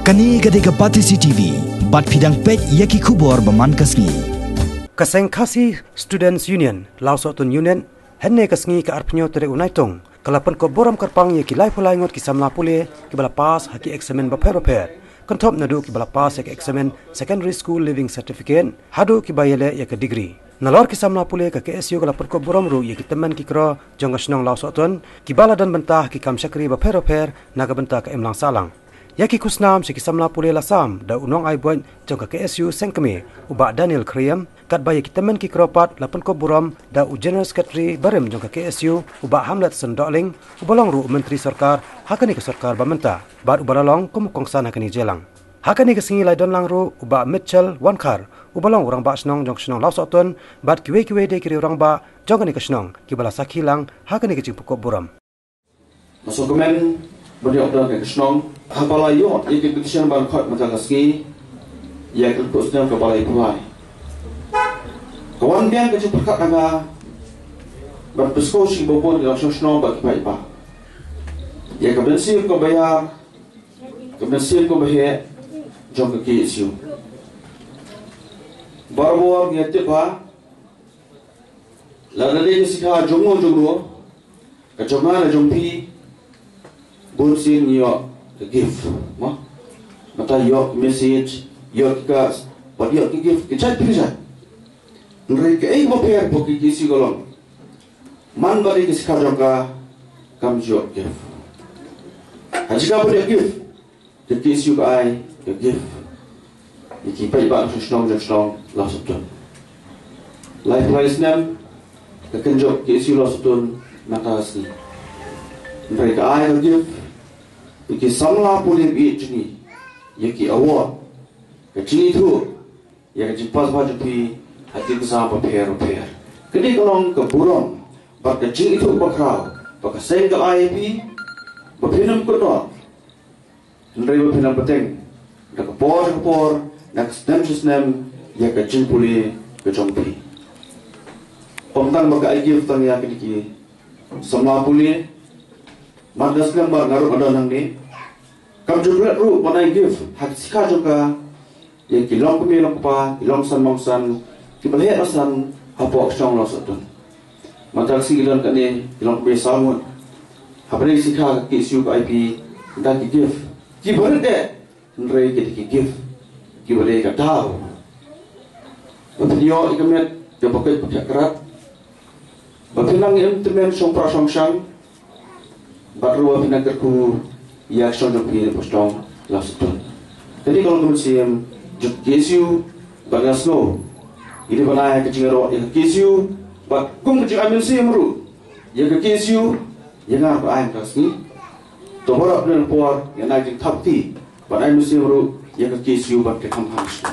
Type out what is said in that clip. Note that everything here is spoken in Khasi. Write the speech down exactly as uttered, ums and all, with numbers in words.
Kane ka dei ka Batesi T V, bad phi dang peit ïa ki khubor ba man ka sngi. Ka seng Khasi Students Union, Lawsohtun Unit, hynne ka sngi ka arphew tarik u Naitung, ka la pynkup burom kyrpang ïa ki laiphew lai ngut ki samla pule, kiba la pass ha ki eksamin bapher bapher. Kynthup naduh kiba la pass ïa ka eksamin Secondary School Leaving Certificate, haduh kiba ïaleh ïa ka degree. Nalor ki samla pule, ka K S U ka la pynkup burom ruh ïa ki tymmen ki kro jong ka shnong Lawsohtun, kiba la don bynta ha ki kam shakri bapher bapher na ka bynta ka imlang sahlang. Ïa ki khusnam sha ki samla pule la sam da u nongai buit jong ka K S U seng kmie, u Bah Daniel Khyriem, katba ïa ki tymmen ki kro pat la pynkup burom da u General Secretary barim jong ka K S U, u Bah Hamletson Dohling, uba long ruh u Myntri Sorkar ha kane ka sorkar ba mynta, bad uba la long kum u kongsan ha kane ka jingïalang. Ha kane ka sngi la don lang ruh u Bah Mitchell Wankhar, uba long u Rangbah Shnong jong ka shnong Lawsohtun, bad kiwei kiwei de ki riew rangbah jong kane ka shnong, kiba la sakhi lang ha kane ka jingpynkup burom. Nga sngewkmen ban ïoh don ha kane ka shnong, haba la ïoh ïa ka petition ban khot mynta ka sngi, ïa ka kyrteng snem kaba laiphew lai. Ka wan biang ka jingpyrkhat na nga ban pynskhem sha ki babun ki nongshong shnong bad ki paidbah. Ïa ka mynsiem kaba ïar, ka mynsiem kaba heh jong ka K S U. Barabor ngi tip ba lada dei ka sikha jong no jong no, ka jong nga, ka jong phi, bun sien ngi ïoh ka gift, mo? Mynta ïoh ka message, ïoh ki cards, bad ïoh ki gift, ki jait ki jait. Hynrei kaei kaba pher ba ka K S U ka long, man ba dei ka sikha jong ka, kam ju ïoh gift. Ha jaka ba ïoh gift, ka K S U ka ai ka gift ïa ki paidbah shnong jong shnong Lawsohtun. Laiphew lai snem ka kynjoh K S U Lawsohtun na ka sngi. Hynrei ka ai ka gift ïa ki samla pule baieit jong ngi, ïa ki award, ka jingithuh ïa ka jingpass bha jong phi ha ki exam bapher bapher. Kane ka long ka burom bad ka jingithuh bakhraw ba ka seng ka ai ïa phi, ba phin ym kut noh, hynrei ba phin ïa bteng da ka por sha ka por, da ka snem sha snem, ïa ka jingpule ka jong phi. Ym tang ba ka ai gift tang ïa kine ki samla pule, man ka snem ba nga ruh nga don hangne, kam ju rit ruh ban ai gift ha ka sikha jong ka ïa ki longkmie longkpa, ki longsan mongsan, kiba la heh la san hapoh ka shnong Lawsohtun. Mynta ka sngi ki don kane ki longkmie saw ngut. Hapdeng ka sikha ka K S U ka ai phi da ki gift kiba rit eh, hynrei ki dei ki gift kiba dei ka daw ba phin ïoh ïa ka met kaba koit ba kheh krat, ba phin nang im tymmen shongpra shongshang, bad ruh ba phin nang kyrkhu ïa ka shnong jong phi, na ka shnong Lawsohtun. Kane ka long ka mynsiem jong ka K S U, bad nga sngew ngi dei ban ai ka jingïaroh ïa ka K S U, bad kum ka jingai mynsiem ruh ïa ka K S U, ïa nga ruh ai mynta ka sngi. To baroh pynban por ngan ai jingthap kti ban ai mynsiem ruh ïa ka K S U ban trei kham kham shuh.